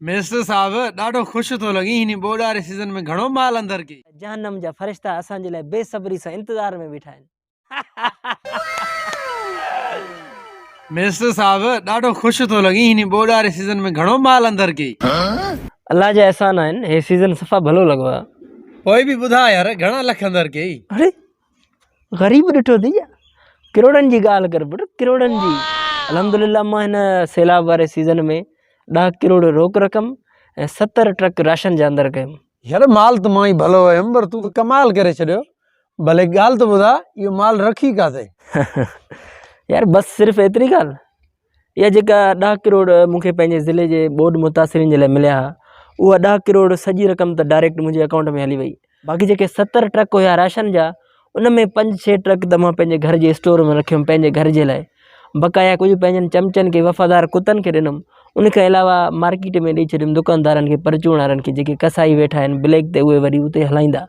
Minister صاحب ڏاڍو خوش ٿو لڳين هن ٻوڏ واري سيزن ۾ گهڻو مال اندر ڪيئي. جهنم جا فرشتا اسان جي لاء بي صبري سان انتظار ۾ بيٺا آهن. منسٽر صاحب ڏاڍو خوش ٿو لڳين هن ٻوڏ واري سيزن ۾ گهڻو مال اندر ڪيئي. الله جا احسان آهن هي سيزن صفا ڀلو لڳو آهي. پوء به ٻڌاء يار گهڻا لک اندر ڪيئي. اڙي غريب ڏٺو اٿئي ڇا؟ ڪروڙن جي ڳالهه ڪر پٽ ڪروڙن جي. الحمدلله مان هن سيلاب واري سيزن ۾ ڏهه ڪروڙ روڪ رقم ۽ 70 ٽرڪ راشن جا اندر ڪيم. يار مال ته مان ئي ڀلو هيم پر تون ته ڪمال ڪري ڇڏيو. ڀلي ڳالهه ته ٻڌاء اهو مال رکي ڪاٿي؟ يار بس صرف ايتري ڳالهه؟ اها جيڪا ڏهه ڪروڙ مون کي پنهنجي ضلعي جي ٻوڏ متاثرين جي لاء مليا ها اها ڏهه ڪروڙ سڄي رقم ته ڊائريڪٽ منهنجي اڪائونٽ ۾ هلي وئي باقي جيڪي 70 ٽرڪ هيا راشن جا ان ۾ پنج ڇهه ٽرڪ ته مان پنهنجي گهر جي اسٽور ۾ رکيم پنهنجي گهر جي لاء بقايا ڪجهه پنهنجن چمچن کي وفادار ڪتن کي ڏنم ان کان علاوه مارڪيٽ ۾ ڏئي ڇڏيم دڪاندارن کي پرچون وارن کي جيڪي ڪسائي ويٺا آهن بليڪ تي اهي وري اتي هلائيندا.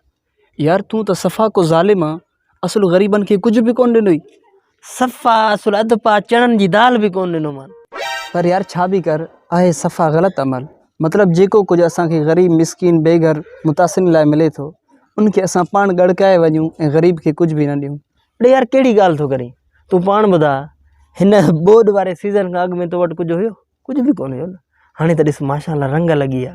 يار تون ته صفا ڪو ظالم آن اصل غريبن کي ڪجهه به ڪونه ڏنوئي. صفا اصل اڌ پاء چڻن جي دال به ڪونه ڏنو مان. پر يار ڇا به ڪر آهي صفا غلط عمل مطلب جيڪو ڪجهه اسان کي غريب مسڪين بي گهر متاثرين لاء ملي ٿو ان کي اسان پاڻ ڳڙڪائي وڃون ۽ غريب کي ڪجهه به نه ڏيون. اڙي يار ڪهڙي ڳالهه ٿو ڪرين تون پاڻ ٻڌاء هن ٻوڏ واري سيزن کان اڳ ۾ تو وٽ ڪجهه هيو ڪجهه به ڪونه هيو نه هاڻي ته ڏس ماشاء الله رنگ لڳي آ.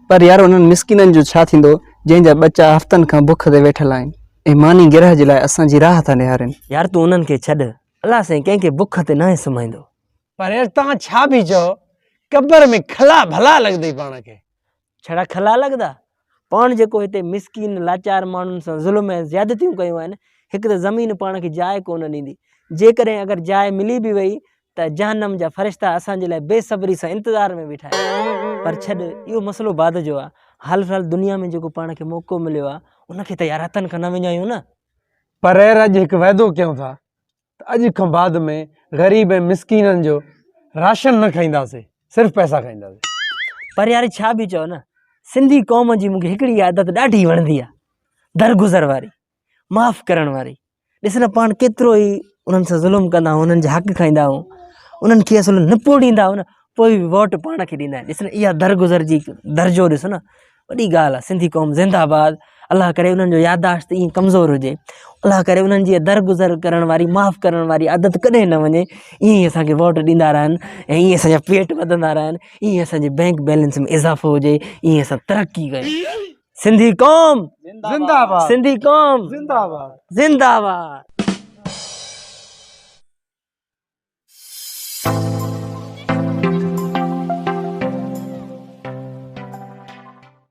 پر يار انهن مسڪينن جو ڇا ٿيندو جنهن جا ٻچا هفتن کان بک تي ويٺل آهن ۽ ماني گرهه جي لاء اسان جي راهه ٿا نهارين. يار تون انهن کي ڇڏ الله سائين ڪنهن کي بک تي ناهي سمهائيندو. پر يار توهان ڇا به چئو قبر ۾ کلا ڀلا لڳندئي پاڻ کي. ڇڙا کلا لڳندا؟ پاڻ جيڪو هتي مسڪين لاچار ماڻهن سان ظلم ۽ زيادتيون ڪيون آهن هڪ ته زمين پاڻ کي جاء ڪونه ڏيندي جيڪڏهن اگر جاء ملي به وئي ته جهنم جا فرشتا اسان جي لاء بي صبري سان انتظار ۾ بيٺا آهن پر ڇڏ اهو مسئلو بعد جو آهي حال في الحال دنيا ۾ جيڪو پاڻ کي موقعو مليو آهي ان کي ته يار هٿن کان نه وڃايون نه. پر يار اڄ هڪ وعدو ڪيون ٿا ته اڄ کان بعد ۾ غريب ۽ مسڪينن جو راشن نه کائينداسين صرف پئسا کائينداسين. پر يار ڇا به چئو نه سنڌي قوم جي مون کي هڪڙي عادت ڏاڍي وڻندي آهي درگذر واري معاف ڪرڻ واري ڏس نه پاڻ ڪيترو ئي انهن سان ظلم ڪندا آهيون انهن جا حق کائيندا آهيون انهن کي اصل نپوڙيندا آهيون نه پوء به ووٽ پاڻ کي ڏيندا آهن ڏس نه اها درگذر جي درجو ڏس نه وڏي ڳالهه آهي سنڌي قوم زنده آباد الله ڪري انهن جو ياداشت ائين ڪمزور هجي الله ڪري انهن جي درگذر ڪرڻ واري معاف ڪرڻ واري عادت ڪڏهن نه وڃي ائين ئي اسانکي ووٽ ڏيندا رهن ۽ ائين اسانجا پيٽ وڌندا رهن ائين اسانجي بينڪ بيلنس ۾ اضافو هجي ائين اسان ترقي ڪيون سنڌي قوم زنده آباد سنڌي قوم زنده آباد زنده آباد.